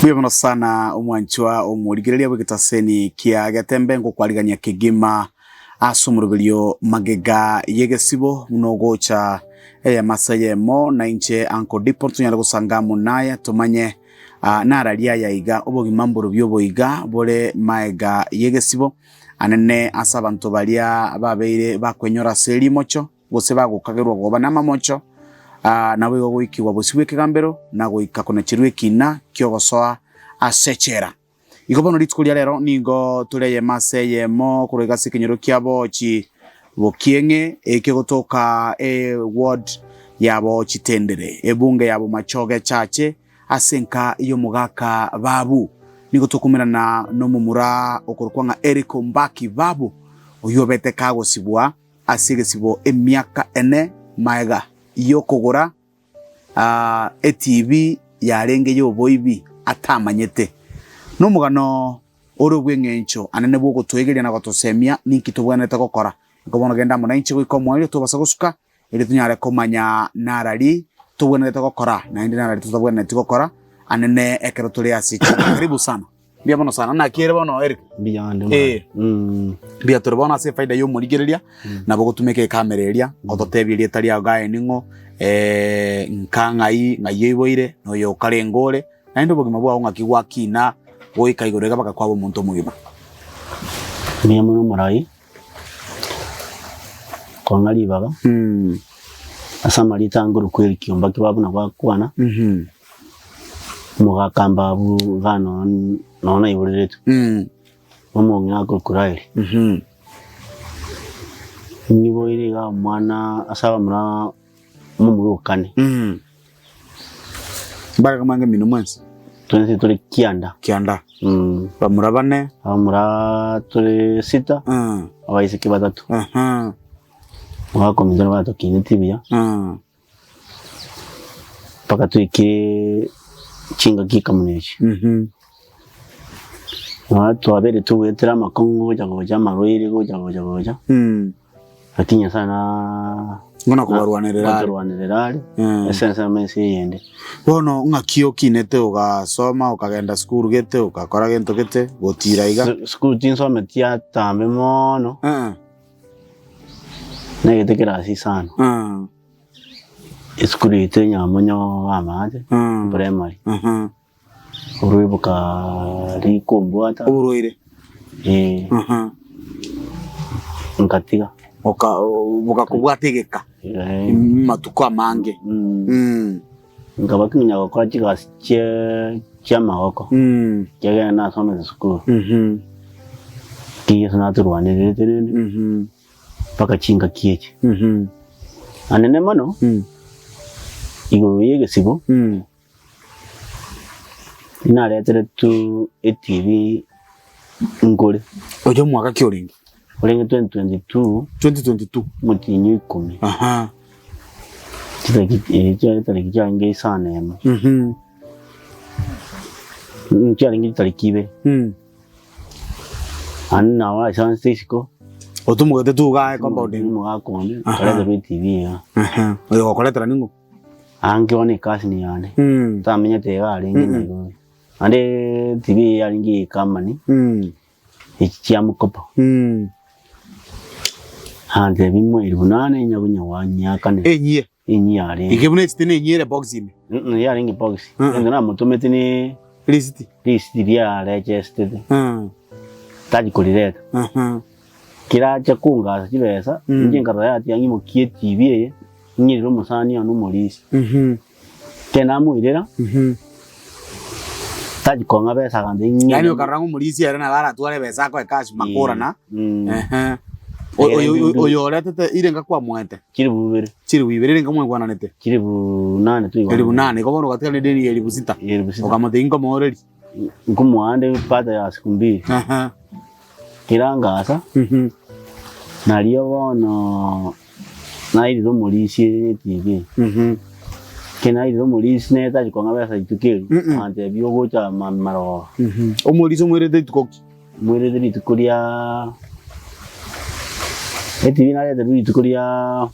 Mbuya mono sana omwanchwa omorigereria bw'egetaseni kia Getembe ngokwarigania kegima ase omoroberio magega y'egesibo buna ogocha eyemo ase eyemo na inche Uncle Dipo tonyare gosanga amo naye tomanye ah, nararia aya iga obogima mborobio oboiga bore maega y'egesibo anene ase abanto baria babeire bakwenyora ase erimocho gose bagokagerwa koba namamocho, aa, naboigo goikigwa bosio bw'ekegambero, na goika konacherwa ekina ki'ogosoa ase echela. Igo bono rituko ria rero nigo tore eyemo ase eyemo korwa iga ase ekenyoro kia Boochi Bokieng'e, ekio gotoka eward ya Boochi Tendere, ebunge ya Bomachoge Chache, ase enka y'omogaka Babu. Nigo tokomerana nomomura okorokwa ng'a Eric Ombaki Babu, oyio obete kagosibwa ase egesibo emiaka ene magega y'okogora etibi yarenge y'oboibi atamanyete. Nomogano ore obw'eng'encho anene bw'ogotoegeria na gotosemia ninki tobwenerete gokora. Igo bono genda amo nainche goika omoerio tobasa gosuka, erio tonyare komanya narari tobwenerete gokora naende narari totabwenereti gokora anene ekero tore ase chiira. Karibu sana. Mbuya mono sana. Naki ere bono Eric? Mbuya ande Eh. Mm. Mbuya tore bono ase efaida ya omorigereria nabo ogotumeka ekamera eria ototebie erieta riago aye ning'o eh, nka ng'ai ng'ai oiboire na oyo okarenge ore naende obogima bwao ng'aki gwakina goika igoro iga mpaka kwaba omonto omogima. Mbuya mono omorai kong'a ribaga Mm. ase amarieta ange korokwa Eric Ombaki babu nabo akwana Mhm. Omogaka mbabu iga nonya naiboreretwe, Mm. omong'ina akorokwa Raeli. Mhm. Nyiboire iga omwana ase abamura omomura o kane. Mm. Mbarenge mwange mino mwensi? Twensi tore kianda. Kianda. Mm. Bamura bane? Abamura tore sita, Mm. abaiseke batato. Aha. Omogaka ominto nabo atokineti buya. Mm. Mpaka toike chingaki kamuna echi. Nonya twabeire togoetera amakong'u gocha gocha amarwaire gocha gocha gocha, lakini Nyasaye na Buna kobarwanerera are. ngotorwanerera are ase ensemo ense eyende. Bono ng'aki okinete ogasoma okagenda sukuru gete ogakora gento gete gotira iga? Sukuru tinsometi atambe mono, negete kerasi isano. Esukuru yaito enyamonyo bw'amache, primary, oborwaire bokaria kombwata, Oborwaire? eh, nkatiga. Oka bogakobwata egeka Eh, matuko amange. mm, nkaba kimenya gokora chigasi chie chiamagoko, ekiagera nasomete sukuru, ki Yeso natorwanererete rende. Mpaka chingaki echi. Anene mono igoro y'egesibo nareteretwe etibi nkore. Oyo omwaka ki orenge? Orenge 2022 2022. omotienyi o ikomi. Aha. Chitariki eh, chiare chitariki chiarenge isano emo. Mhm. Chiarenge chitariki ibere. Mm. Naende nabo aisansete isiko. Otumogete tu iga aye compound ime. Omogaka onde, Aha. nkareterwa etibi iga. Aha. Oyo ogokoretera ning'o? Ange bono ecousin yane, Mm. tamenyete iga arenge Mm. Nairobi. Naende etibi eye yarenge eye ecompany, Mm. echi chia mkopo. Mm. Antebi moiri buna nane nyabunya wanyiakanera. Enyie. Enyia yarenge. Eke buna esiti nenyie ere box ime. Mm, yarenge box. Mm. Ento namotomete ne Risiti. risiti riarechestete. Mm. Tachi korireta. Mhm. Keracha kongasa chibesa, Mm. inche nkarora yatiga ng'imokie etibi eye, ng'irere omosani one omorisia. Mhm. Ekero namoirera, Mhm. tachi kong'a besa agantebia ng'irere. Yaani okarora ng'a omorisia ere nabo aratware ebesa akoe cash makora na. Mm. Ehe. Oyo oyo oyo oretete irenga kwamoete? Chilifu ibere. Chilifu ibere irenga mwaigwananete? Chilifu nane twaigwananete. Elifu nane, igo bono ogatigara nedeni ya elifu sita. Elifu sita. Okamotebia nkomooreri. Nkomoa ande baada ya siku mbili. Aha. Kera ngasa, Mhm. nario bono nairire omorisia etibi. Mhm. Ekero nairire omorisia nere tari kong'a besa rituko erio, Mm-mm. agantebia ogocha ma- marogoba. Mhm. Omorisia omoirete rituko ki? Moirete rituko ria etibi nareterwe rituko ria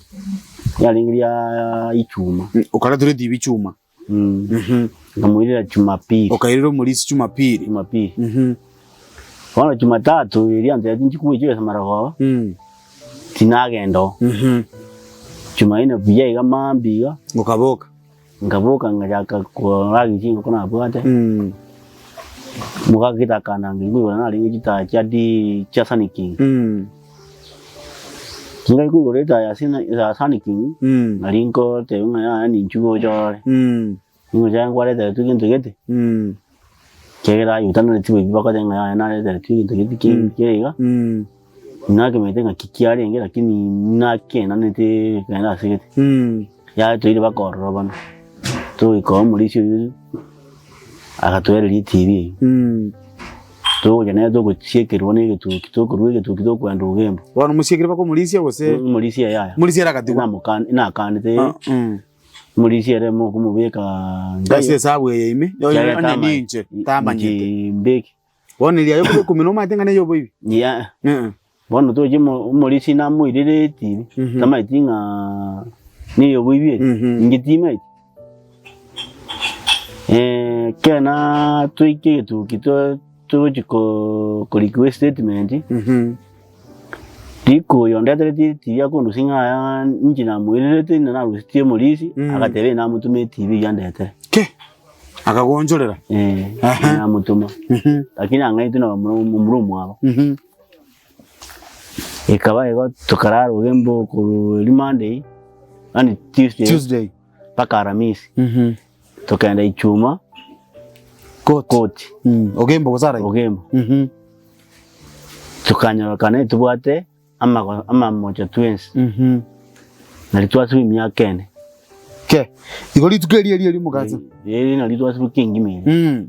riarenge ria ichuma. Okareterwa etibi ichuma. Mm. Nkamoirera Jumapili. Okairera omorisia Jumapili. Jumapili. Bono Jumatatu eria ntebetie inche kogoichoresa marogoba, tinagenda oo. Jumanne buya iga mambia iga, Okaboka. nkaboka ngachaka koragia chingoko nabwate, mogaka akandangeria nkoigora narenge chitaya chia di chia Sunny King. Chingaki koigora etaya ya sina ya Sunny King, nari nkoteba ng'a yaya ninchu gocha orore. Nigo chiaye nkwareteretwe egento gete, ekiagera aye otanareti boibi bakoteba ng'a yaya nareteretwe egento gete kere iga, nakemanyete ng'aki kiarenge lakini nakenanete kegenda ase gete. Yaya toire mpaka ororo bono, togoika omorisia oyio agatoereria etibi eyio, togocha nere togosiekerwa na egetuki, tokorwa egetuki tokoenda ogembo. Bono mosiekire mpaka omorisia gose? Omorisia yaya. Omorisia ere agatigwa? Nakanete. Omorisia ere mokomobeka Ase esabu eye ime, onye ninche tamanyete. Mbeke. Bono eria yokoba ikomi nomanyete ng'a neye oboibi? Yeah. Bono toche omorisia namoirere etibi, tamanyeti ng'a neye oboibi ere, inche timanyeti. Ekero natoika egetuki togochia korikigwa estatement. Riko oyo ondeterete etibi akondusia ng'a aya inche namoirerete na narusetie omorisi, agateba ee namotoma etibi eyio andetere. Ke! Akagoonchorera. Eh, namotoma. Lakini ang'aitwe na bamura omomura omwabo. Ekaba igo tokarara ogembo korwa eria Monday, yaani Tuesday, Tuesday. mpaka Aramisi. Tokenda Ichuma Court. court, Ogembo gose arai? Ogembo. Tokanyorokana tobwate amago amamocho twensi, nari twasibwa emiaka ene. Ke, igo rituko eri eri eri mogacha. Eri nari twasibwa kengima ere.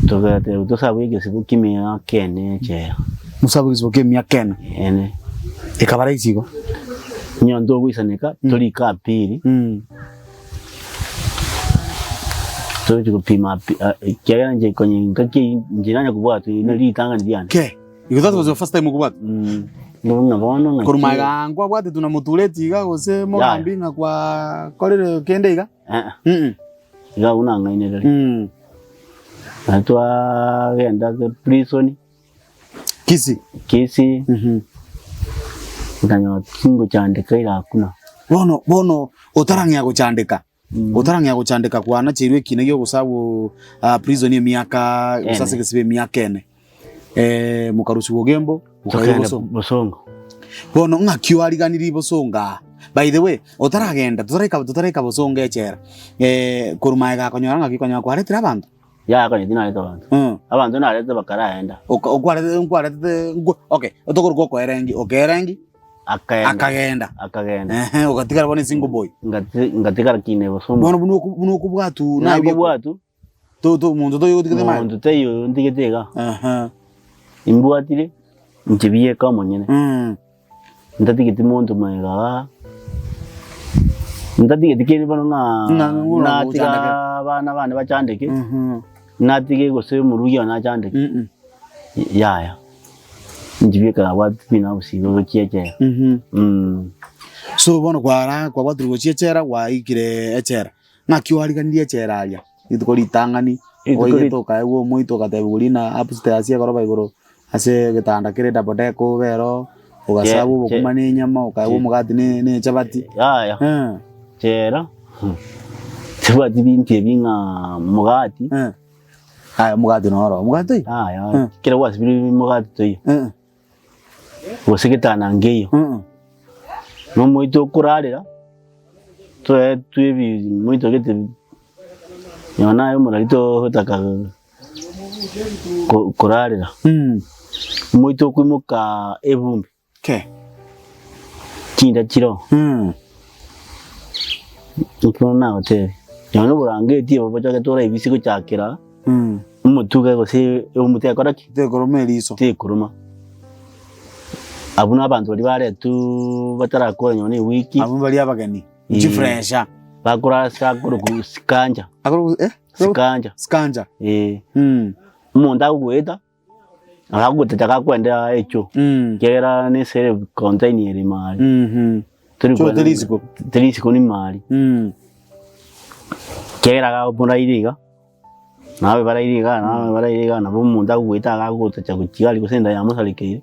Togateba tosabwe egesibo ki'emiaka ene echela. Mosabwe egesibo ki'emiaka ene. Ene. Ekaba rahisi igo. Onye ntogoisaneka torike apili. Tochi gopima ekiagera inche konya engaki eyio inche nanya kobwatwa eri nari ritang'ani riane. Ke, igo that was your first time okobwatwa? Buna bono ng'aki. Korwa magega nkwabwatetwe na motureti iga gose mogambi ng'a kwakorire kende iga? Iga abwo nang'ainereria. Naende twagenda ase prison. Kisii. Kisii. Nkanyora tingochandeka ira hakuna. Bono bono otarang'ea gochandeka, otarang'ea gochandeka kwanacheirwe ekina gia ogosabwa prison emiaka gose ase egesibo emiaka ene. Mokarusiwa ogembo, mokairwa Tokagenda bosongo. bosongo. Bono ng'aki oariganirie bosongo aa? By the way, otaragenda totaraika totaraika bosongo echela, korwa magega akonyora ng'aki okonyora kwaretire abanto? Yaya konya tinareta abanto. Abanto narete bakaraenda. Oka okwarete nkwarete nkwa okay, otokorokwa okoerengi, okeerengi, Akaenda. akagenda. Akagenda. Ehe, ogatigara bono esingle boy. Ngati ngatigara kine bosongo. Bono buna oku buna okobwatu naye Buna nkobwatu. To to monto toiyo otigete maega? Monto taiyo ntigete iga. Ehe. Imbwatire inche bieka omonyene. Mm. Ntatigeti monto maega igaa. Ntatigeti kende bono ng'a Ng'a ng'a natiga ochandeke. abana bane bachandeke, Mhm. natige gose omorugi one achandeke, Mm. yaya. Inche bieka nabwate binafsi gochia echela. Mhm. Mm. So bono kwara kwabwatirwe gochia echela gwaikire echela. Ng'aki oariganirie echela aria? Rituko ritang'ani, Rituko oigete rit- okaegwa omoito ogatebiwa rina upstairs ekoroba igoro ase egetanda kere double deck obe ero, ogasabwa Che- obokima na enyama, okaegwa che- omogati ne ne echabati. Yaya, Eh, chera, tibwati binto ebi ng'a mogati, eh. Aya omogati noro, omogati toiyo? yaya, Eh. ekero gwasibire mogati toiyo, Eh, gose getanda nkeiyo, eh. na omoito okorarera. Toetwe ebimoito gete nonya naye omorari togotaka korarera, omoito okoimoka ebumbi, Ke. chinda chiroo, ekero nagotebia, nonya na oborangeti obo bochake toraebisi gochakera omotuga gose eumbu tekora ki? Tekoroma eriso. Tekoroma. Abwo nabanto baria baretwe batarakora nonya na ewiki. Abwo baria abageni, Eh. chifresha. Bakorara ase akorokwa sikanja. Akorokwa eh? Sikanja. Sikanja. Eh. Mm. Omonto agogoeta, akagotecha gakwendera echoo, Mm. ekiagera nesere contain ere mari. Mhm. Tori Choo kwenda- teri isiko. Teri isiko ni mari. Mm. Ekiagera iga moraire iga, nabe baraire iga, nabe baraire iga, nabo omonto agoeta iga agotacha gochia aria gose enda yamosarekeire,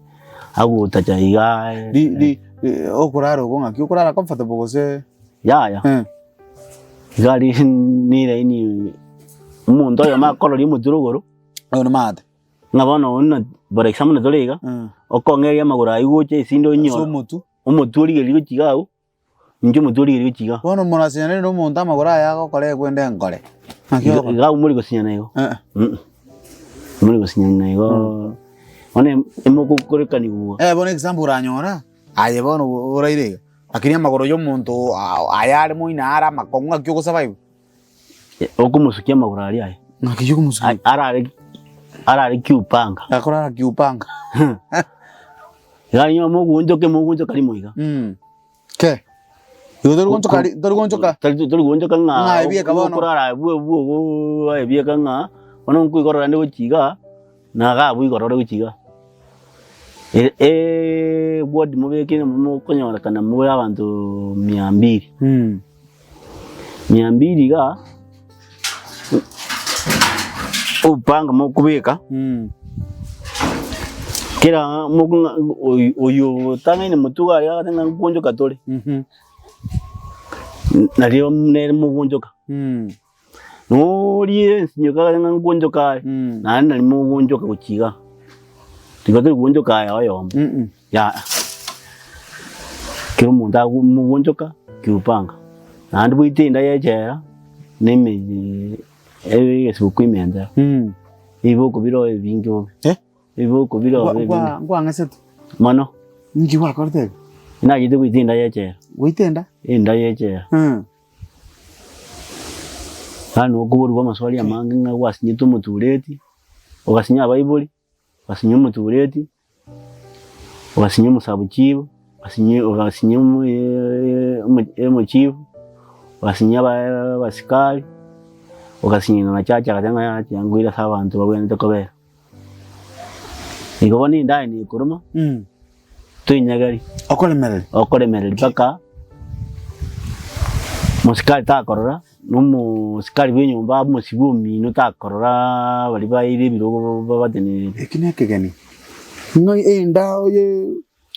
agotacha iga Ri ri okorara oko ng'aki okorara comfortable gose yaya. Iga aria neraini omonto oyomo akororia omotwe rogoro. Oyo nomanyete. Ng'a bono oyio for example buna tore iga, okong'eria amagoro aywo gocha esinde Ase onyore omotwe. omotwe origereria gochia iga abwo, inche omotwe origereria gochia iga. Bono morasinyanere na omonto amagoro aye agokora ekwende enkore. Naki Iga ogokora? iga abwo mori gosinyana igo, Eh. mori gosinyana igo, bono emogokorekanigwa. Eh, bono example oranyora, aye bono oraire iga, lakini amagoro ya omonto aya are moino are amakong'u ng'aki ogosurvive. Okomosukia amagoro aria aye. Ng'aki okomosukia? Arare arare kiupanga. Akorara kiupanga. Iga nigo mogoonchoka mogoonchoka rimo iga. Ke. Igo tori goonchoka ri tori goonchoka. Tari tori goonchoka ng'a Ng'a ebieka bono. okorara abwo abwo ogo ebieka ng'a bono nkoigorora rende gochia igaa, na iga abwo igoro ore gochia igaa. Eward mobeke mokonyorekana more abanto mia mbili. Mia mbili igaa, obopanga mokobeka, kera mokong'a oyo oyo otang'aine motwe iga aria agoteba ng'a nkoonchoka tore, nario nere mogoonchoka. Noria ensinyo kare ng'a nkoonchoka are, naende nari mogoonchoka gochia igaa. Tiga tori goonchoka aye oyomo, yaya. Kera omonto ago mogoonchoka kiupanga, naende boite enda ya echela, na emeyie egesuku imenta, ebiboko bire oo ebinge bobe, ebiboko bire oo ebinge Nkwang'esete? mono. Ninki gwakorete iga? Nachete goita enda ya echela. Goita enda? Enda ya echela. Yaani okoborigwa amaswali amange ng'a gwasinyete omotureti, ogasinya abaibori, ogasinya omotureti, ogasinya omosabuchibu, ogasinya ogasinya omochifu, ogasinya abasikari, ogasinya na chacha agateba ng'a yaya tiga nkoire ase abanto babwenerete kobera. Igo bono endagera nekoroma, toinyageri. Okoremereria. Okoremereria mpaka mosikari takorora, na omosikari bwa enyomba omosibwa omino takorora baria baeire ebirogo babatenenerie. Eki nekegeni, ng'a enda oye.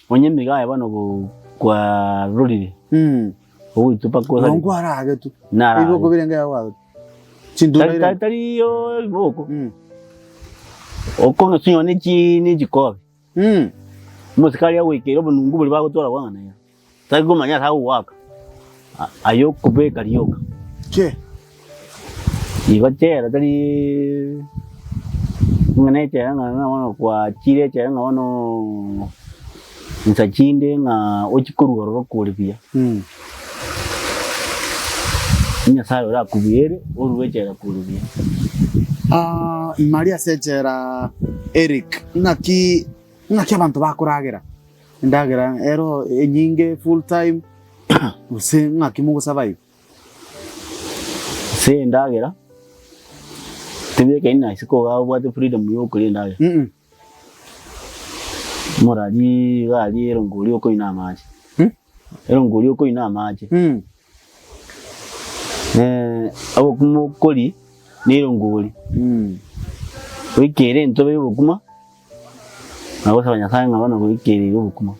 Onye emiga aye bono kwarorire, ogoitwa mpaka osareke. Nonye kwaragetwe, Naragetwe. ebiboko birenge iga gwagetwe, chintunda Tari irenge. tari tari ebiboko, okong'esa onye ne chi ne chikobi. Omosikari agoikeire obonungu boria bagotwara bwang'ana iga, tari komanya ase agogoaka, aye okobeka rioka. Che. Igo chera tari ng'a ne echera ng'a ng'a bono kwachire echera ng'a bono insa chinde ng'a ochie korwa ororo kore buya. Nyasaye orakobuere orue echela kore buya. Maria ase echela Eric, ng'aki ng'aki abanto bakoragera? Endagera ero enyinge full time gose ng'aki mogosurvive? Ase endagera, tebwekaini na isiko iga obwate freedom ya okoria endagera. Omorari iga aria erongori okoina amache, erongori okoina amache, obokima okoria na erongori, oikere entobe ya obokima, na gosaba Nyasaye ng'a bono goikereire obokima.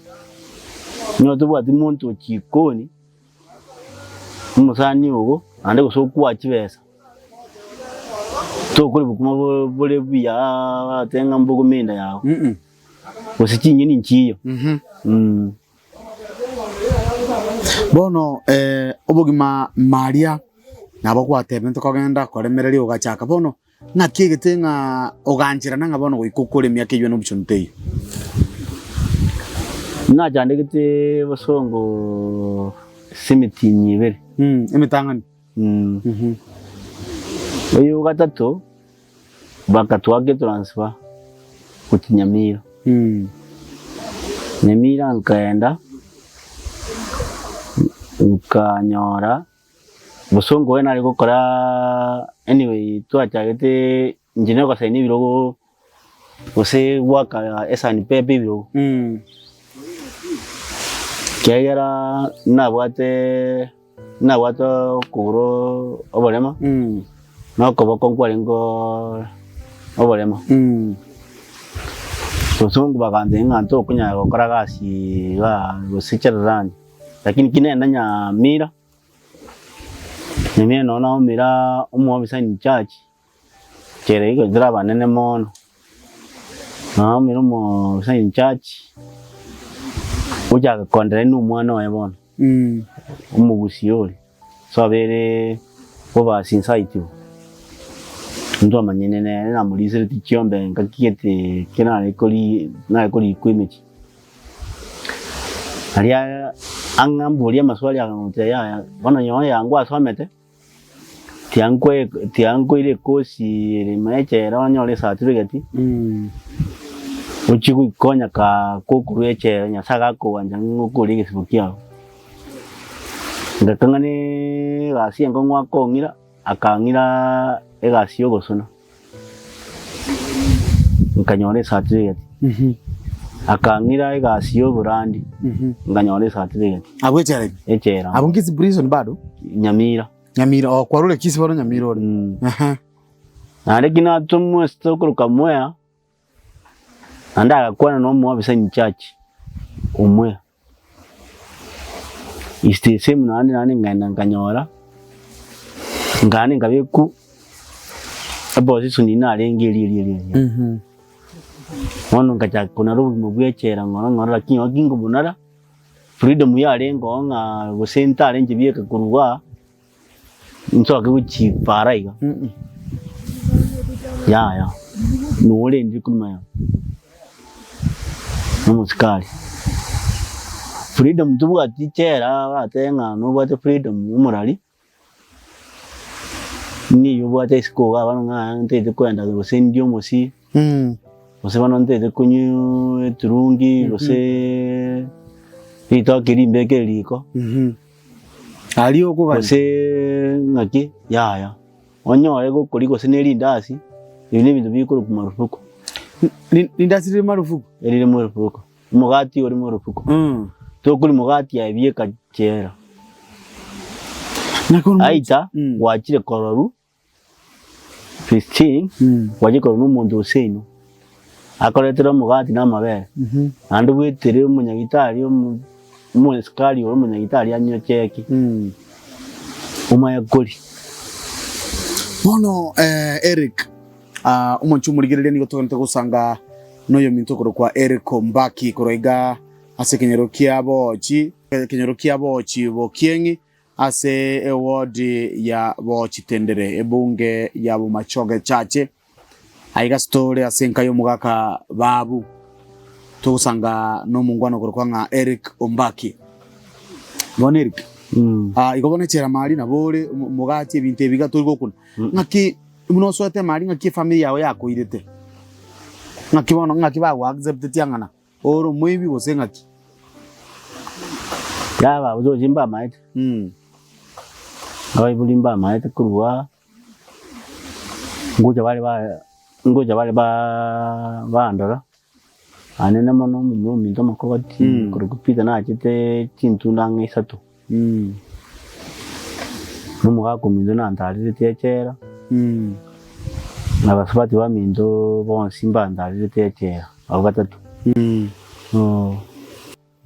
Onye tobwati monto o chikoni. Omosani ogo naende gose okwaa chibesa, tokori bokima bore buya ate ng'a mbogome enda yago, gose chinyeni nchiyo. Bono obogima maria nabo gwatebete ntokogenda koremereria ogachaka bono ng'aki egete ng'a ogancherana ng'a bono goika okore emiaka eywo na option teiyo. Nachandegete bosongo ase emetienyi ebere. Emetang'ani. Oyo ogatato bakatwaka etransfer gochia Nyamira. Nyamira nkaenda nkanyora Bosongo oye nare gokora anyway twachagete inche nogosaina ebirogo gose goaka esani pepa ebirogo, ekiagera nabwate. Nabwate okogoro oborema, na okoboko nkwarenge oborema. Abasongo bagantebia ng'a ntokonyara gokora gasi igaa gose chererani, lakini ki nenda Nyamira, Nyamira noo naumera omoofisa in charge, echera eyio tore abanene mono, naumera omoofisa in charge, ochaka konderania na omwana oye bono. Omogusii oria ase abeere bobasi inse aitwe, ntwamanyene nere namorisereti chiombe engaki gete ekero nare kori nare korikwa emechie. Aria ang'amboria amaswali akamotebia yaya bono nyowe aya ngwasomete, tiankwe tiankoira ekosi ere ime echela onyore ecertificate. Ochie goikonya kaa kokorwa echela Nyasaye agakoancha ng'a okore egesibo kiago. Ngakang'a na egasi enkong'u akong'ira, akang'ira egasi ya ogosona, nkanyora ecertificate. Akang'ira egasi ya oborandi, nkanyora ecertificate. Abwo echela ime? Echela. Abwo Kisii prison bado? Nyamira. Nyamira, oh kwarure Kisii bono Nyamira ore. Ehe. Naende ki natomwa ase tokoroka Mwea, naende agakwana na omoofisa in charge o Mwea. Is the same naende naende nkaenda nkanyora, nkaenda nkabekwa eposition narenge eria eria eria eria. Bono nkachaka konara obogima bwa echela ng'ora ng'ora lakini nonye kinkobonara, freedom yarenge oo ng'a gose ntare inche bieka korwa igaa. Nsoke gochia para iga, yaya norendire korwa ime nomosikari. Freedom tobwati chera oratebe ng'a nobwate freedom omorari, niyo obwate isiko igaa bono ng'a ntagete koenda gose ndie omosii, gose bono ntagete konywa eturungi gose ritoke rimbeke riko. Aria okogania. Gose ng'aki? Yaya. Onyore gokoria gose ne rindasi, ebi nebinto bikorokwa marufuku. Rindasi rire marufuku? Erire marufuku. Omogati ore marufuku. Tokoria mogati aye bieka chera. Aitha gwachire kororwa 15 gwachire kororwa na omonto oseino, akoretere omogati na amabere, naende bwetere omonyagitari omo omosikari ore omonyagitari anywe cheki, omanye koria. Bono Eric, omonche omorigereria nigo togenete gosanga noyominto okorokwa Eric Ombaki korwa iga ase ekenyoro kia Boochi, ekenyoro kia Boochi Bokieng'i, Ase eward ya Bochitendere, ebunge ya Bomachoge Chache, aiga sitore ase enka y'omogaka Babu, togosanga nomongwana okorokwa ng'a Eric Ombaki. Bono Eric, ah, igo bono echela mari nabo ore omogati ebinto ebi iga tori gokuna. Ng'aki buna osoete mari ng'aki efamiri yago yakoirete? Ng'aki bono ng'aki bago acceptetie ang'ana? Ore omoibi gose ng'aki? Yaba abachochi mbamaete, abaibori mbamaete korwa ngocha bare ba ngocha bare ba bandora, anene mono omomura ominto omokogoti korokwa Peter nachete chintunda ang'e isato, na omogaka ominto nantarerete echela, na abasubati baminto bonsi mbantarerete echela. Abwo batato.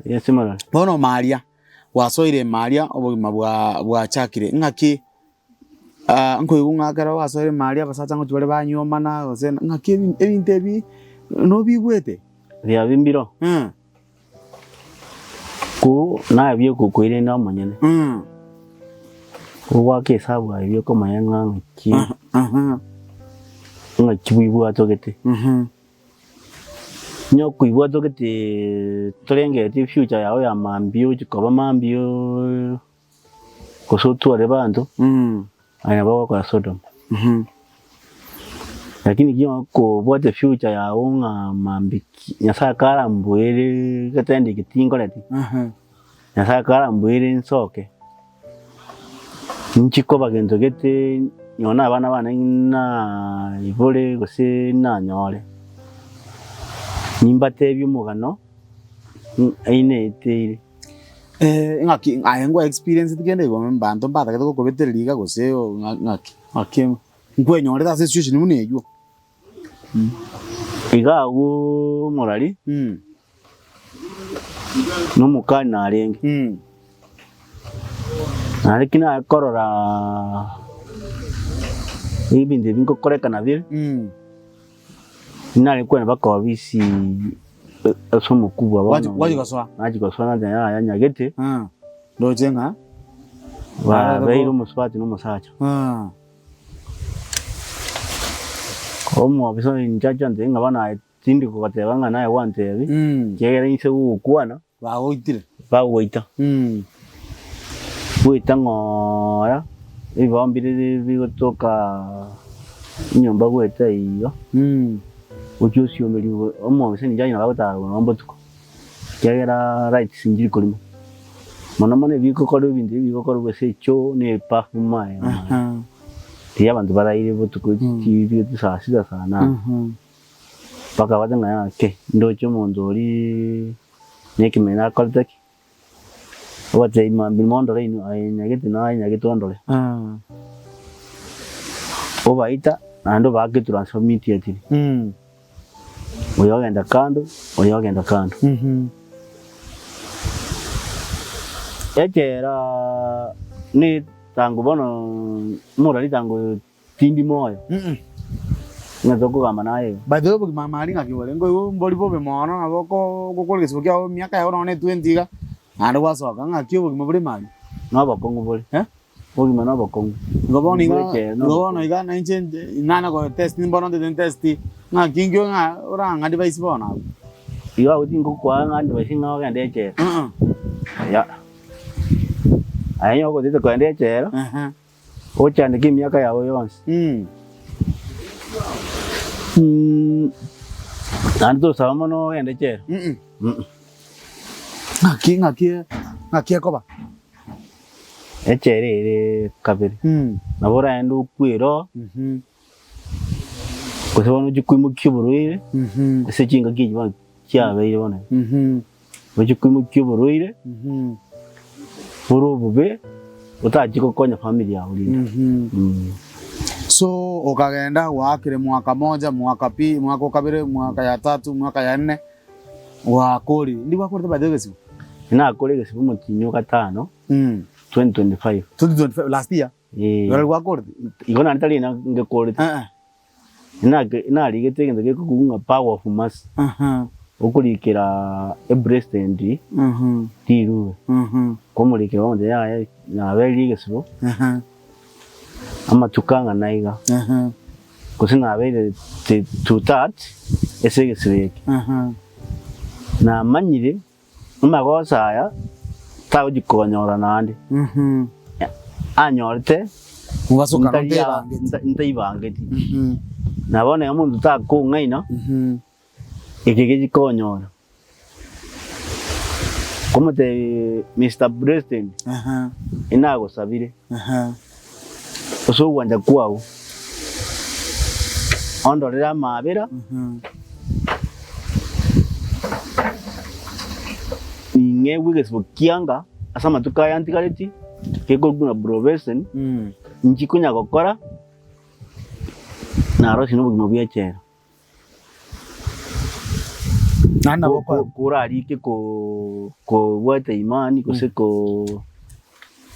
Yeso morore. Bono Maria, gwasoire Maria obogima bwa bwachakire, ng'aki nkoigwa ng'a ekero gwasoire Maria abasacha ngochia bare banyuomana gose ng'aki ebi ebinto ebi nobigwete? Biabi mbiro. Ko naye biokokoirenda omonyene. Ogoaka esabu aye biokomanya ng'a ng'aki ng'aki bwibwatogete. Onye okoibwatogete torengeretie future yago ya mambia ochi koba mambia gose otware banto, aye nabo ogokora Sodom. Lakini ki okobwata efuture yago ng'a mambia ki Nyasaye akarambuere getende eke tinkoreti, Nyasaye akarambuere nsoke, inchi koba gento gete nonye na abana bane naibore gose nanyore, nimbatebie omogano ainaeteire. Eh, ng'aki aye nkwa experience kende igo mbanto mbatagete gokobetereria iga gose ng'aki ng'aki nkwenyorete ase esituation buna eywo. Iga agwo omorari na omokani narenge, naende ki naye korora ebinto ebi ngokorekana bire, nare kwenda mpaka obisi ase omokubwa bono, Gwachia gosoa? nachia gosoa nateba yaya nyagete, Ndoche ng'a babeire omosubati na omosacha. Omobisa oyo inche ache antebie ng'a bono aye tindi kogoteba ng'a naye gwantebia, ekiagera inse gogokwana, Bagoitire. bagoita. Goita ng'oora, ebibao mbire bigotoka enyomba goeta iga, gochia osiomeria omobisa ninche aye nabo agotara nonye botuko, ekiagera lights nchiri korima. Mono mono ebigokorwa ebinto ebi bigokorwa ase echoo na eperfume aye riria abanto baraire botuko chiria chisaa sita saa nane, mpaka bate ng'a yake ndoche omonto oria na ekemena akorete ki? Obatebia mambia mondore inwe aye nyagete naye nyagete ondore. Obaita naende obaake etransfer immediately. Oyo ogenda kando, oyo ogenda kando. Ekero ne tango bono morari tango tindi moyo, ng'a tokogamba naye iga. By the way obogima mari ng'aki bore? Nkoigwa mbori bobe mono nabo oko ogokora egesubo kiago emiaka yao nonye ne twenty iga, naende gwasoka ng'aki obogima bore mari? Nobokong'u bore. Eh? Obogima nobokong'u. Igo bono iga, Bw'ekeene igo bono nobokong'u. iga na inche nana go test mbono ntete ntest ng'aki nkio ng'a orang'a device bono abwo. Igo abwo tingokoa ng'a advice ng'a ogende echela. Yaya. Aye onye ogotete kogenda echela, ochandeke emiaka yago yonsi. Naende tosaba mono ogende echela. Ng'aki ng'aki ng'aki ekoba. Echela ere kabere, nabo oraende okwere oo, gose bono ochie koimokia oborwaire, ase chingaki echi bono chiabeire bono iga, ochie koimokia oborwaire, bore obobe, otachie gokonya family yago rende. So okagenda gwaakire mwaka moja, mwaka pi, mwaka okabere, mwaka ya tatu, mwaka ya nne, gwakorire. Ndi gwakorete by the way egesibo? Nakore egesibo omotienyi o gatano. 2025. 2025 last year? Eeh. Igo nari gwakorete? Igo naende tari na ngekorete. Eh. Nake narigete egento gekogwa ng'a power of mercy. Aha. Okorikera epresident rirube. Komorikera omonto yaya nabereire egesibo. Amatuko ang'ana iga. Gose nabeire two thirds ase egesibo eke. Namanyire Amagoso aya tagochia konyora naende, anyorete Mobasokano ntari a- ntaibangeti. nta- ntaibangeti. Na bono iga omonto takong'aina, eke gechikonyora. Komotebia Mister President, inagosabire, ase ogwancha kwao, ondorere amaabera. Ning'egwe egesibo kianga ase amatuko aya ntigareti, gekorokwa ng'a probation, inchi konya gokora, narosie na obogima bwa echela. Naende nabo Ko- ko- Korarike ko- kobwata imani gose ko-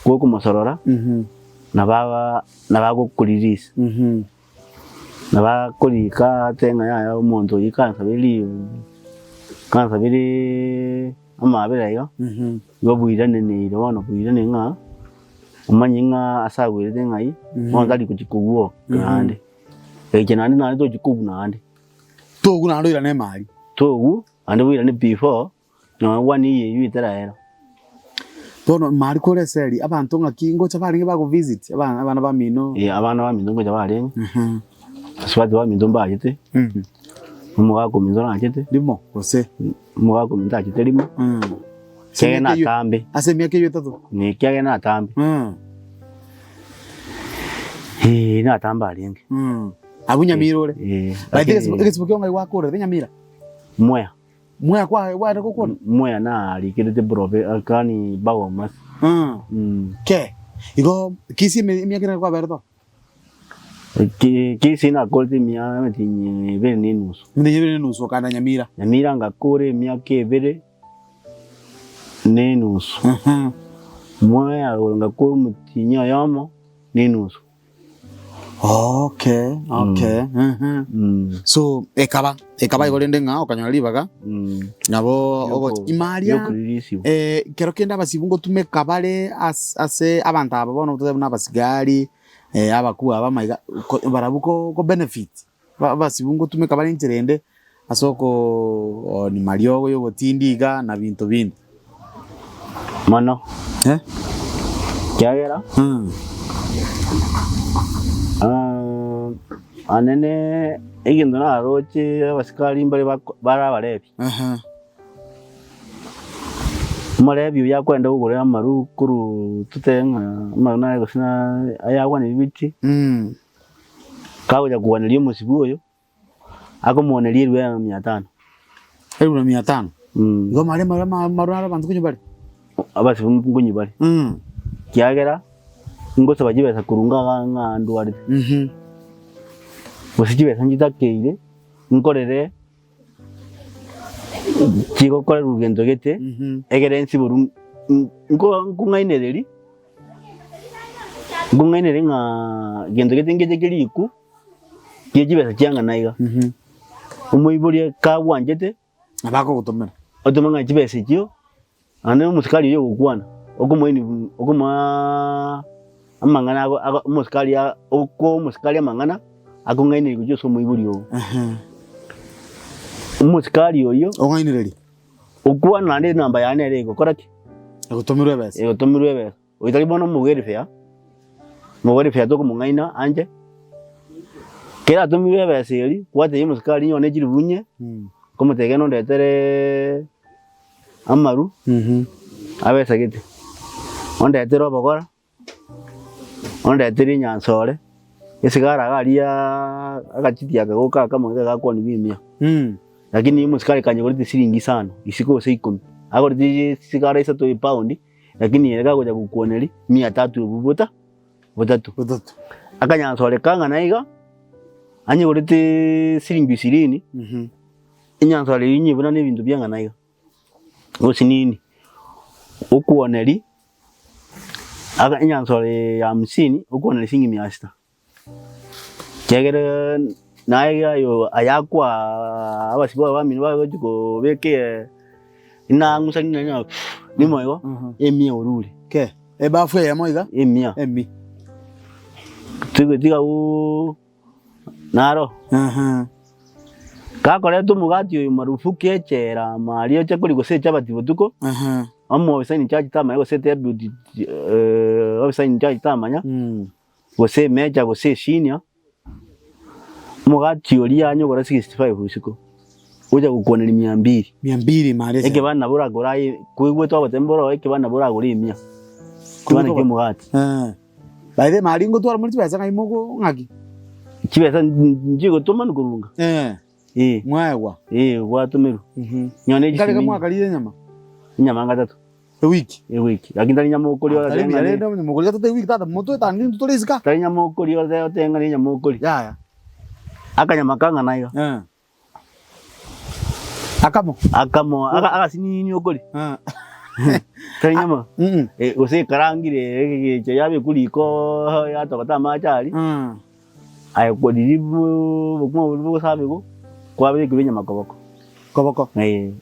komosorora, nabo aba nabo agokorelease. Nabakorika ase ng'a yaya omonto oyio kansabire ribu, kansabire amaabera iga, igo bwiraneneire bono bwirane ng'a omanye ng'a ase agwerete ng'ai, bono tari gochia kogwoka naende. Eche naende naende tochia kogwa naende. Togwa naende oirane emari. Togwa naende bwirane before, nonya one year eywo etaraera. Bono mari kore eseri, abanto ng'aki ngocha barenge bago visit abana abana bamino. Eh, abana baminto ngocha barenge, asubati baminto mbachete, omogaka ominto nachete, Rimo gose? omogaka ominto achete rimo, Ase ekiagera emiaka eywo natambe, ase emiaka eywo etato? na ekiagera natambe, eh, natambe arenge. Abwo Nyamira ore? Eh, By the way, lakini egesibo kiao ng'ai gwakorete Nyamira? Mwea. Mwea kwa bware gokwana? Mwea narikerete probe akani bagomas. Mm. Ke. Igo Kisii emiaka ere kwaberete oo? Kisii nakorete emiaka emetienyi ebere na enusu. Emetienyi ebere na enusu okagenda Nyamira. Nyamira ngakora emiaka ebere na enusu. Mwea ngakora omotienyi oyomo na enusu. Okay, okay. So ekaba ekaba igo rende ng'a okanyora ribaga nabo ogochi imaria Yokoririsiwa. eh, kero kende abasibu ngotumeka bare as ase abanto aba bono totebe buna abasigari eh, abakubwa aba amaiga ko barabwo ko ko benefit ba abasibu ngotumeka bare enchera ende ase okooni mariogo ya obotindi iga na binto binde. Mono. Eh? Ekiagera anene egento naroche abasikari mbare bako bare abarebi. Omorebi oyio akwenda kogora amaru korwa totebe ng'a amaru naye gose na ayagwane bibiti, kagocha koganeria omosibi oyo. Akomooneria elfu na mia tano. Elfu na mia tano. Igo mare mare maru aro abanto konywa bare. Abasibe nkonywa bare. Kiagera ngosaba chibesa korwa ng'a ng'a ndwarete. Gose chibesa nchitakeire nkorere chigokorerwa gento gete egere nsiborwe nko nkong'ainereria nkong'ainereria ng'a gento gete ngeche kerikwu. Gie chibesa chiang'ana iga. Omoiboria kagwanchete. Nabo akogotomera. Otome ng'a chibesa echio, naende omosikari oyio ogokwana, okomoini okomoaa amang'ana ago ago omosikari a okoa omosikari amang'ana, akong'ainereria gochia ase omoibori oo. Omosikari oyio. Ong'ainereria. Okwana naende enamba yaye nere egokora ki? Egotomerwa ebesa. Egotomerwa ebesa. Oyo tari bono omowerifea, omowerifea tokomong'aina anche, kera atomirwe ebesa eria, kwatebia omosikari onye ne chilifu inye, okomotebia genda ondetere amaru abesa gete, ondetere obokora, ondetere enyansore, esigara iga aria agachiti aka goka akamo iga gakwania emia. Lakini omosikari kanyegorete siringi isano, isiko gose ikomi, agorete esigara isato epaundi. Lakini ere gagocha gokwoneria mia tatu ebu bota botato. Botato. Akanyansoreka ng'a naiga, anyegorete siringi ishirini, enyansore eyio nyebuna na ebinto bia ng'a naiga, gose nini. Okwoneria, aka enyansore ya hamsini, okwoneria siringi mia sita. Ekiagera naye ayo ayakwa abasibwa bamino bagochi kobeka inang'usa ng'a nimo igo, emia orure. Ke, ebafu eyemo iga? Emia. Emi. Tiga oo naro. Gakoreta omogati oyo marufuku echela ama aria oche koria gose echabati botuko, omo officer in charge tamanya gose deputy officer in charge tamanya. Gose emecha gose esinia, omogati oria anyogora 65 isiko, ocha gokwaneria mia mbili. Mia mbili mara echela. Ekebanda nabo oragore aye, koigwete ogoteba mboro ekebanda nabo oragore emia, ekebanda kia omogati. Eh. By the way mari ngotwara more chibesa ng'ai mogo ng'aki? Chibesa nchigotomanu korunga. Eh. Eh. Mwaegwa. Eh, gwatomerwa. Nonye ne Nkareka chisimi. mwakarire enyama? Enyama ngatato. Ewiki. Ewiki. Lakini tari nyama okoria Ah, tari oratebe buya ng'a ne- rende onye mokoria gatato ewiki tata motwetangire intwe tore isiko aa. Tari nyama okoria oratebe otebe ng'a nenyama okoria. Yaya. Akanyama kang'ana iga. Eh. Akamo. Akamo, aka- agasinini okoria. Eh. Tari nyama. Mm. Eh, gose ekarangire egecha yabekwa riko yatogota amache aria. Mm. Aye riria obokima boria bogosabigwa, kwabekirwe enyama koboko. Koboko. Eh,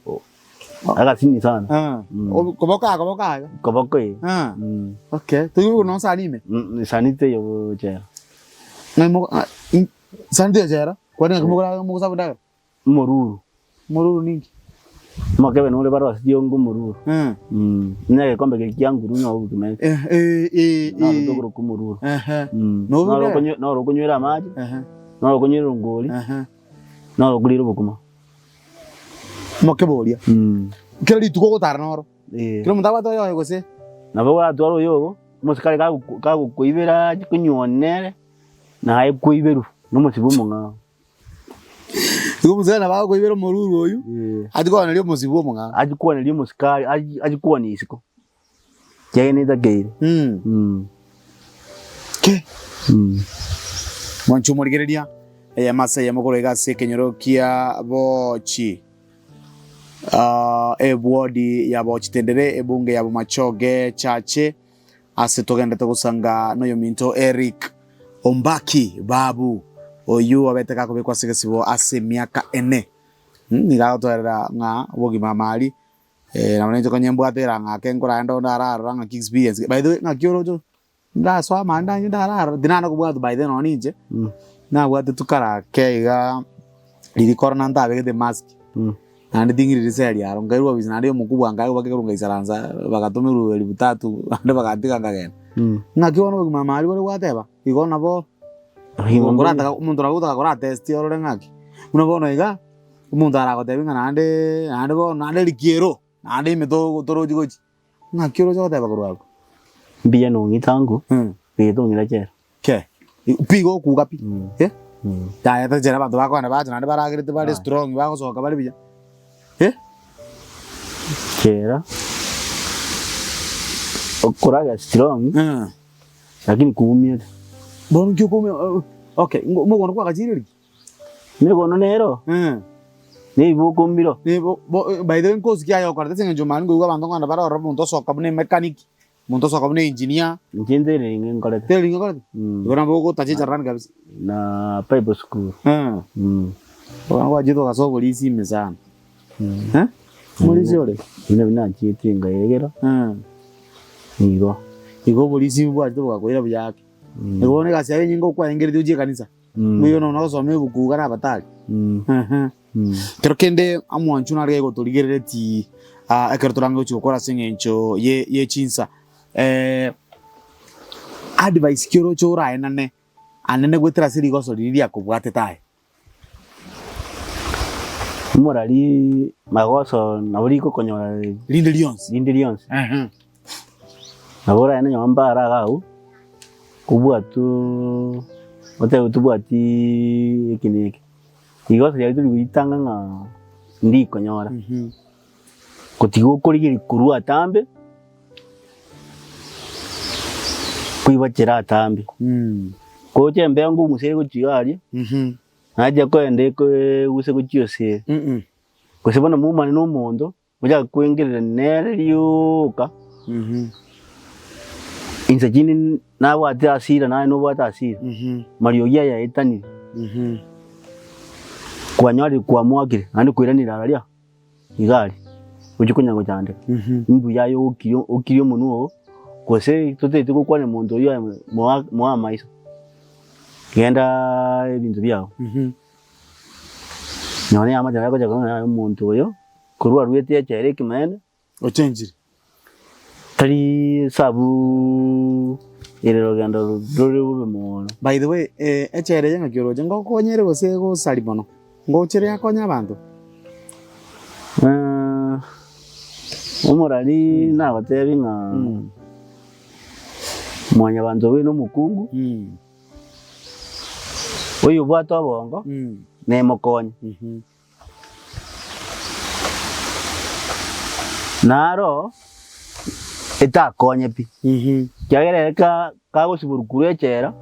agasini sana. Ah. Mm. Koboko aa koboko aa iga. Koboko eh. Ah. Mm. Okay. Toigwe buna esani ime. Mm, esani teiyo gochera. Ng'ai mogo ah, mm, sani teiyo chera, kwani ng'aki mogora mogosaba endagera? Omoruru. Omoruru ninki? Omokebe nore bare ase chiongo omoruru. Eh. Mm. Onye egekombe keria kia nguru nigo ogokimenta. Eh, eh, eh, Naro eh. tokoroka omoruru. Ehe. Mm. Nobe Noro buna- okonye- noro okonywera amache, Ehe. noro okonywera erongori, Ehe. noro okorira obokima. Omokebe oria. Mm. Kera rituko ogotara noro. Eh. Kera omonto abwate oyoye gose. Nabo oratware oyogo, omosikari kagoku- kagokoibera ache konywa nere, naye koiberwa, nomosibe omong'ao. Igo omosikari nabo agokoibera omoruru oywo, achie kooneria omosibi bwa omong'ao. Achie kooneria omosikari, achie achie koonia isiko, ekiagera netakeire. Ke. Mwanche omorigereria, eyemo ase eyemo korwa iga ase ekenyoro kia Bochi, ewodi ya Bochi Tendere, ebunge ya Bomachoge Chache, Ase togendete gosanga noyominto Eric Ombaki Babu, oyio obete gakobekwa ase egesibo ase emiaka ene. Nigo agotoerera ng'a obogima amari nabo ninche konya mbwate erang'a ake nkoragenda onde ararora ng'aki experience by the way ng'aki oroche ndasoa amari ndanywe ndararora tinana kobwatwa by the way nonye ninche nabwate tu kara ake igaa riria corona ntabegete emask. Naende ting'iri riseri aro, nkairwa ofisi naende omokubwa nkaegwa bakegerwa ngaisaransa bagatomerwa elifu tatu naende bagantiga nkagenda. Ng'aki bono obogima amari bore gwateba, igo nabo okorataka omonto nabo ogotaka kora test orore ng'aki. Buna bono iga, omonto aragotebi ng'a naende naende bono naende rikiero, naende ime to torochi gochi, ng'aki oroche goteba korwa abwo? Mbuya nong'ita ango, egento ong'ira chera. Ke, pi igo okuga pi, eh, yaya tachera abanto bakogenda bacha naende baragerete bare strong bagosoka bare buya, eh. Chera, okoraga strong, lakini kuumiete. Bono nki okoumia okay, mogondo kwagachire riria? Megondo nero, nebibuko mbiro. By the way nkosi ki aye okorete ase eng'encho mani nkoigwa abanto nkogenda bare ororo omonto osoka buna emechanic, Omonto osoka buna engineer. Inche ntereri ng'e nkorete. Tereri ng'e nkorete? Igo nabo ogotacha echarani kabisa. Na Bible school. Bono gwachete ogasoa oborisi ime sana. Omorisi ore? Buna buna nachiete nkaegera. Igo. Igo oborisi bwachete bogakoira buya ake. Igo bono egasi yaye enyinge okwaengereti gochia ekanisa. Mbuya nonya ogosoma ebuku iga na abatari. Kero kende omwancho nare gaigotorigereretie ekero torange gochia gokora ase eng'encho ye ye chinsa advice ki oroche oraenane anene goetera ase rigoso riria riakobwatete aye? Omorari magoso nabo rigokonyora Rinde rionsi. rinde rionsi. Nabo oraende nyomba ara iga agwo, obwatwe otebe tobwati eke na eke. Igo ase riaye tori goitanga ng'a ndikonyora, gotiga okorigereria korwa atambe, koibachera atambe. Gocha embeo ngong'use egochia iga aria, nacha koenda eguse gochia ase ere. Gose bono momanye na omonto, Ochake kwengerera nere rioka, inse chinde nabwate hasira naye nobwate hasira, mariogi aya aetanire, kwanyorire kwamoakire naende koiranire araria iga aria, ochia konya gochandeka. Mbuya aye okirie okirie omonwe oo, gose totaeti gokwanera monto oyio aye moa moa amaiso, gendaaa ebinto biago. Nonya eamate naye gocha korora ng'a omonto oyo korwa aruete echela ekemanene, Ochenchire. tari esabu ere rogendo rore bobe mono. By the way, echela eye ng'aki oroche ngokonya ere gose egosari mono? Ngocha ere yakonya abanto? Omorari nagotebi ng'a mwanyabanto oyo na omokungu. Oyobwate obongo nemokonye. Naro etakonye pi, ekiagera ere kagosiborwa korwa echela,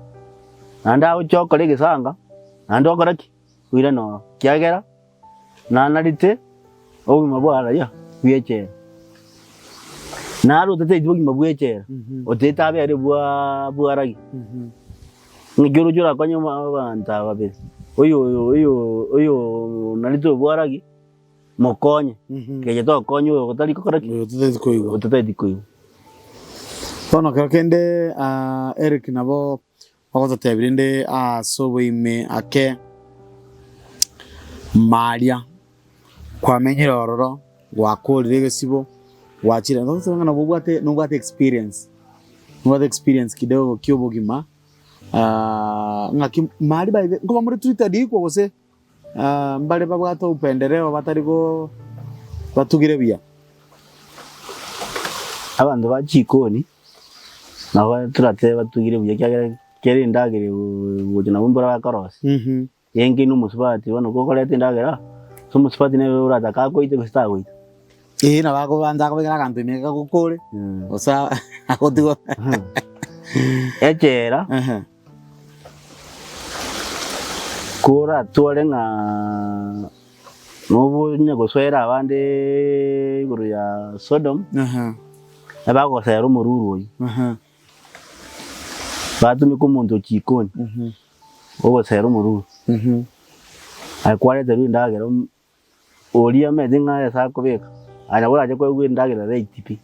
naende agocha okora egesanga, naende okora ki? Oirane ororo, ekiagera nanarete obogima bwa raia bwa echela. Naro otateti bogima bwa echela, otete abere bwa bwa ragi. Ng'aki oroche orakonye abanto aba babere, oyo oyo oyo oyo onarete obwa ragi, mokonye, keche tokonye oyo otari gokora ki? Oyo otateti koigwa. Otateti koigwa. Bono kero kende Eric nabo Ogototebia rende ase oboime ake Maria, kwamenyire ororo, gwakorire egesibo, gwachire gose ng'a nabo obwate nobwate experience, nobwate experience kidogo kia obogima ng'aki Maria by the nkoba more treated equal gose mbare babwate upendeleo batari go batugire buya? Abanto ba chikoni nabo toratebe batugire buya ekiagera kera endagera egocha nabo mbora bakorosia. Enge na omosubati bono gokoreta endagera, ase omosubati nere oratake akoite gose tagoita. Ee nabo akobanza akobekera aganto ime gakokore, gose agotiga Echela, Ehe. koratware ng'a nobonya gosoera abande igoro ya Sodom, Ehe. ebagosera omoruru oyio. Ehe. Batumeka omonto o chikoni, ogosera omoruru, aye kwareterwa endagera oria omanyete ng'a ase akobeka, aye nabo orache koegwa endagera late pi.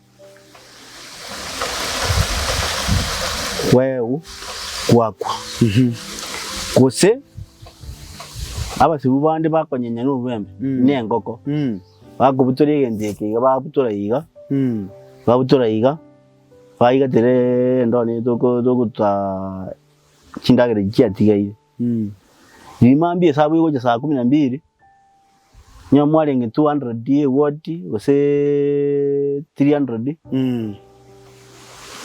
Kwaegwa kwakwa, gose abasibu bande bakonyenya na obwembe na engoko, bakobutora egento eke iga babutora iga, babutora iga. Baigatire endoo nigo toko togotaa chindagera echi chiatigaire. Riria mambia esabu egocha saa kumi na mbili, nigo mwarenge 200 eward gose 300,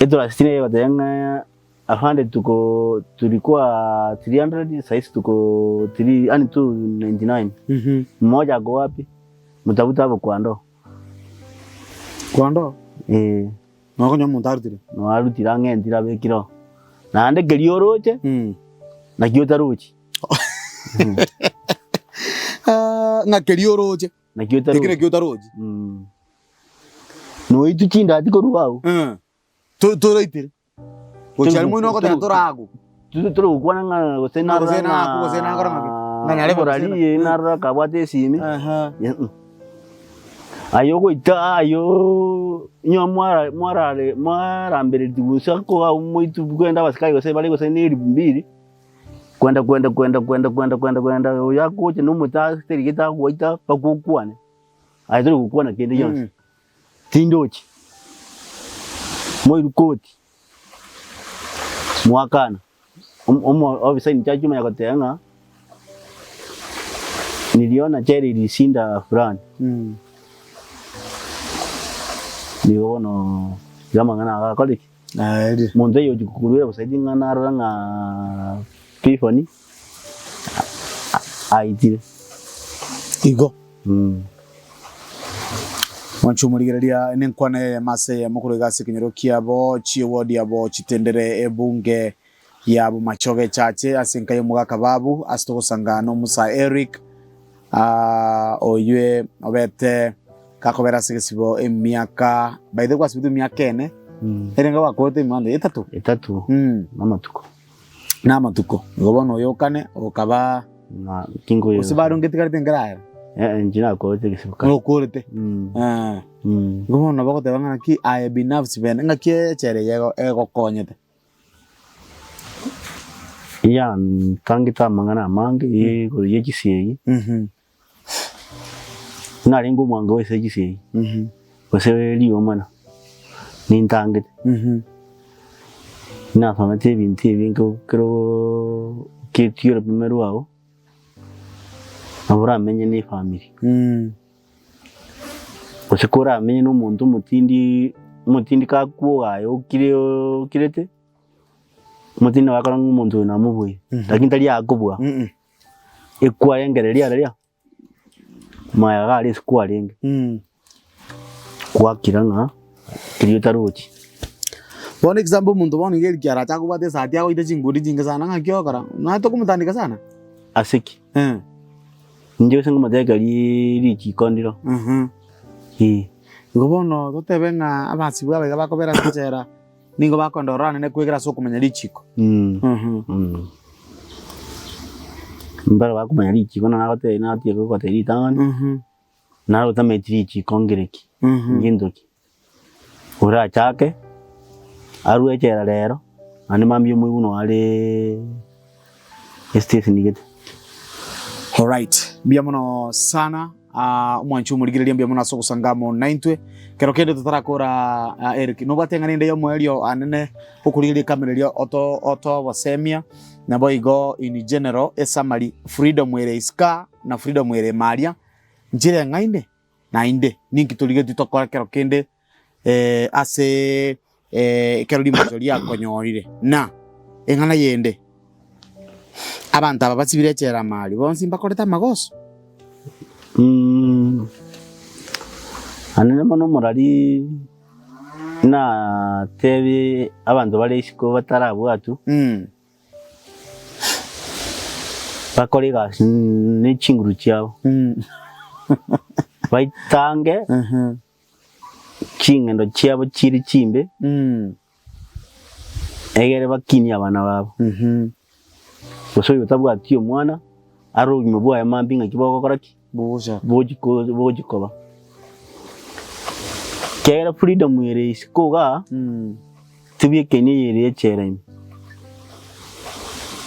etrust nigo egoteba ng'a afande tuko tulikuwa 300 saisi tuko 3 yaani 299, mmoja ako wapi? Mtafute hapo kwa ndoo. Kwando, Ee. nokonya omonto arutire. Noarutire ang'e entire abekire oo. Naende keria oroche, nakio otarochi. Ah, ng'a keria oroche, Nakio eki otarochi. nakio otarochi. Noitwe chindati korwa agwo. To- Toraitire. Gochia aria moino ogoteba toraagwe. Tore gokwana ng'a gose Ng'a gose naakwe, gose nakora ng'aki, ng'a nyarebe gose Omorari na- eh, narora kabwate esimi. Aha. Aye ogoita ayoo inwe mwara mwarare mwarambereretie gose koa moitu kwenda abasikari gose bare gose na elifu mbili, kwenda kwenda kwenda kwenda kwenda kwenda kwenda oyo agocha na omote aterigete agoita mpaka okwane, aye tori gokwana kende gionsi. Tindochi, moirwe koti, mwakana, omo ofisa in charge omanya goteba ng'a niliona jela ilisinda fulani. Nigo bono iga amang'ana aya agakora ki? Aerire. Omonto oyo ochi kokorwera obosaidi ng'a narora ng'a Clifford aitire. Igo. Mwanche omorigereria nenkwana eyemo ase eyemo korwa iga ase ekenyoro kiabo chiewodi yabo chitendere ebunge ya Bomachoge echache ase enka y'omogaka Babu ase togosanga nomusa Eric oywe obete gakobera ase egesibo emiaka by the way gwasibetwe emiaka ene erenge gwakorete emionde etato Etato namatuko. Namatuko igo bono oyokane okaba Na tinkoyeba. gose bado ngetigarete nkerarera Eh, inche nakorete egesibo kare. okorete Eh. Igo bono nabo ogoteba ng'a naki aye binafsi bene ng'aki echere eye ego- egokonyete. Yantangete amang'ana amange igoro ye chisegi, narenge omwango bwa ase chisegi, gose riomana, nintangete. Nasomete ebinto ebinge ekero oketie orobimo rwao, nabo oramenye na efamiri. Gose koramenye na omonto omotindi, omotindi kakwoga aye okire okirete. Omotindi nabo akora ng'a omonto oyo namobuire, lakini tari akobua, ekwarengereria riaria, maya iga aria isiko arenge, gwakira ng'a keria otarochi. Bono example omonto bono iga erikia arache akobwate esati agoite chinguri chinge sana ng'aki ogokora? Nonya tokomotandika sana? Ase ki? Inche gose ngomotebia riria richiko ndiro, eh. Igo bono totebe ng'a abasibwa aba iga bakobera ase echela. Nigo bakoenda ororo anene kwegera ase okomanya richiko. Mbare bakomanya richiko na nagotebia natiga gogotebia ritang'ani, naro otamanyeti richiko nkere ki, ngento ki. Orachake, arwe echela rero, naende mambia omoigwe noo are estation gete. Alright, mbuya mono sana Ah, omwanchi omorigereria mbuya mono ase ogosanga amo naintwe. Kero kende totarakora ah, Eric, nobwate eng'ana ende y'omoerio anene okorigereria ekamera eria oto otobosemia naboigo in general esummary freedom ere isika na freedom ere maria nchire eng'aine naende ninki torigetie tokore kero kende eh, ase ekero rimocho riakonyorire na eng'ana yende. Abanto aba basibire echela amari bonsi mbakorete amagoso. Naende bono omorari natebie abanto bare isiko batarabwatwa, bakore egasi ne chinguru chiabo, baitange ching'endo chiabo chire chimbe, egere bakinie abana babo. Gose oyo otabwati omwana, are obogima bwaye mambia ng'aki bogokora ki? Bogochi koba. Ekiagera freedom ere isiko igaa, tibwekaini eyere echela ime.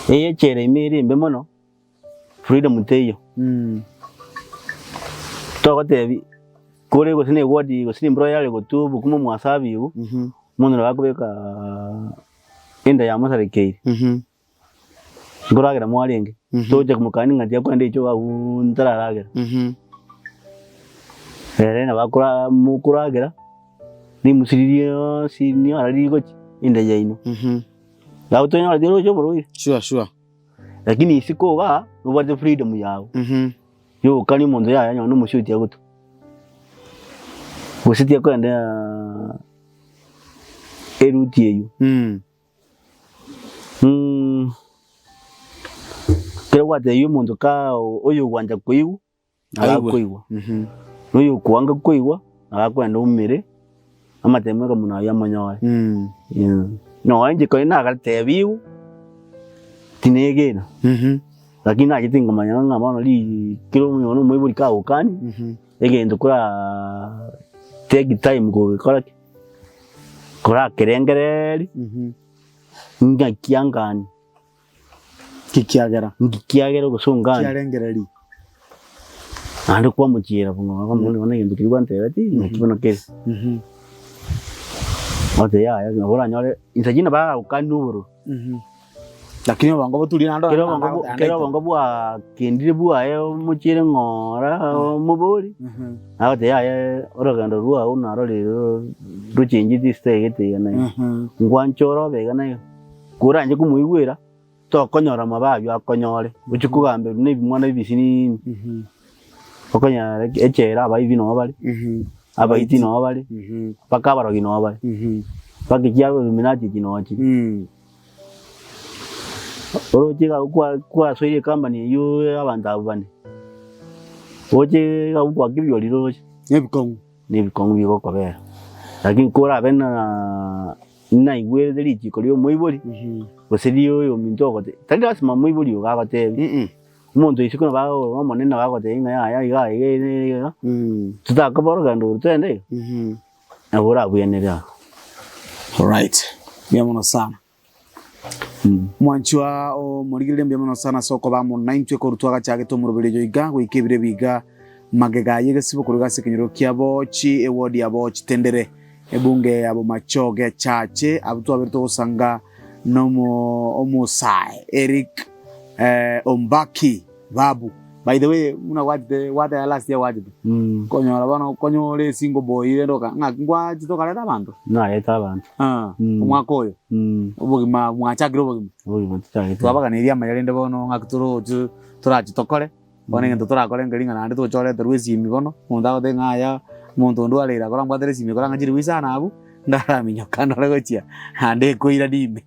Eye echela ime ere embe mono, freedom teiyo. Togotebi kore gose na eward gose na embura yare gotwa obokima mwasabiwu, omonto nabo akobeka enda yamosarekeire. Nkoragera mwarenge, togocha komokania ng'a tiga kwenda echo abwo ntararagera. Ere nabo akora mokoragera, rimusu riria rionsi niara rigochi enda yaino. Nabo tonyoreti roche oborwaire. Sure sure. Lakini isiko igaa, nobwate freedom yago, yogokania omonto yaya nonye na omosie otiga gotwa. Gose tiga kogenda eruti eywo. Ekero gwatebia omonto ka oyogwancha koigwa, nabo akoigwa, na oyokwanga koigwa, nabo akoenda oumere amatemo ekamuna aywo amonyore. Nonya inche ekero nagatebiwu, tinegena, lakini nachete nkamanya ng'a bono kera omonto na omoibori kagokania, egento koraa take time kogekora ki. Korakerengererie, ng'aki angani. Ekiagera. Nki kiagera gose ongani. Kiarengererie. Naende kwamochiera buna kwamoboria bono egento keria gwantebeti naki bono kere. Ogoteba yaya nabo oranyore inse chinde bagagokania obororo. Lakini obongo boturie naende Kera obongo bo- kera obongo bwakendire bwaye omochiere ng'ora omobori, agoteba yaya orogendo rwao narorire rochengetie esitari gete iga na iga. Ngwanche ore obe iga na iga, koranche komoigwera, tokonyora amabe aywo akonyore, ochie kogamberwa na ebimwana ebisinini, okonyora echela abaibi noo bare, abaiti noo bare, mpaka abarogi noo bare, mpaka ekiagera illuminati echi noo chire. Oroche iga kwa kwasoire ecompany eywo ya abanto abwo bane, oche iga gokwaka ebiori roche, Nebikong'u. na ebikong'u bigokobera. Lakini korabe na naigwerete richiko ria omoibori, gose ria oyominto ogote tari lasima omoibori ogo agotebi, omonto isiko nabo agokora omonene nabo agotebia ng'a yaya iga iga iga iga, totakoba orogendo oro togende iga. Nabo orabuyanere aa. Alright. Mbuya mono sana. Mwanchwa omorigereria mbuya mono sana ase okoba amo naintwe korwa twagachagete omoroberio oyo iga goika ebiro ebi iga magega aye egesibo korwa ase ekenyoro kia Bochi eward ya Bochi Tendere ebunge ya Bomachoge Chache abwo twabere togosanga nomo omosae Eric eh, Ombaki Babu by the way buna gwachete gwateba last year gwachete konyora bono konyore esingle boy rende oka ng'aki ngwachete okareta abanto? Nareta abanto. Omwaka oyo obogima mwachakire obogima? Obogima tochagete. Twabaganeirie amaya rende bono ng'aki toroche torache tokore bono egento torakore nkeri ng'a naende toche oreterwe esimi bono omonto agoteba ng'a aya omonto onde oareire akore ambwatere esimi ekore ang'achire goisana abwo ndaraminyoka ndore gochia naende ekoirania ime.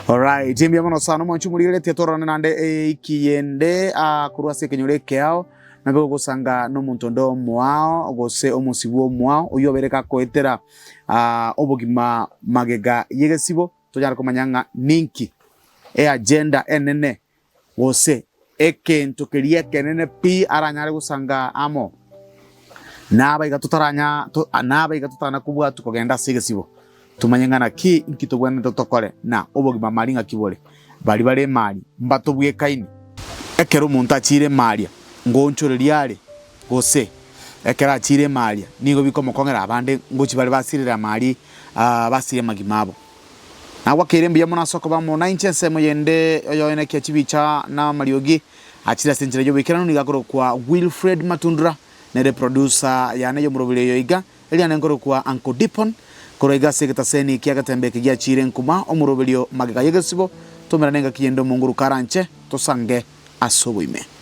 Alright, mbuya mono sana omwanchi omorigereretie tororane naende eiki yende ah, korwa ase ekenyoro ekeao nabe ogosanga nomonto onde omoao gose omosibwa omoao oyio obeire gakoetera ah, obogima magega y'egesibo tonyare komanya ng'a ninki eagenda enene gose egento keria ekenene pi aranyare gosanga amo nabaiga totaranya nabaiga totana kobwatwa kogenda ase egesibo, tomanye ng'a naki inki tobwenerete tokore, na obogima mari ng'aki bore. Baria bare emari mbatobwekaine. Ekero omonto achiire emaria, ngoonchoreria are, gose ekero achiire emaria nigo bikomokong'era abande ngochia bare basirire amari basire amagima abo. Nagwakeire mbuya mono ase okoba amo nainche ensemo yende oyoenekia chibicha na amariogi achire ase enchera y'oboikeranu nigo akorokwa Wilfred Matundura nere producer yane y'omoroberi oyo iga eriane nkorokwa Uncle Dipon korwa iga ase egetaseni kia getembe eke giachire nkuma omoroberio magega y'egesibo. Tomerane engaki yende Omonguru karanche, tosange ase oboime.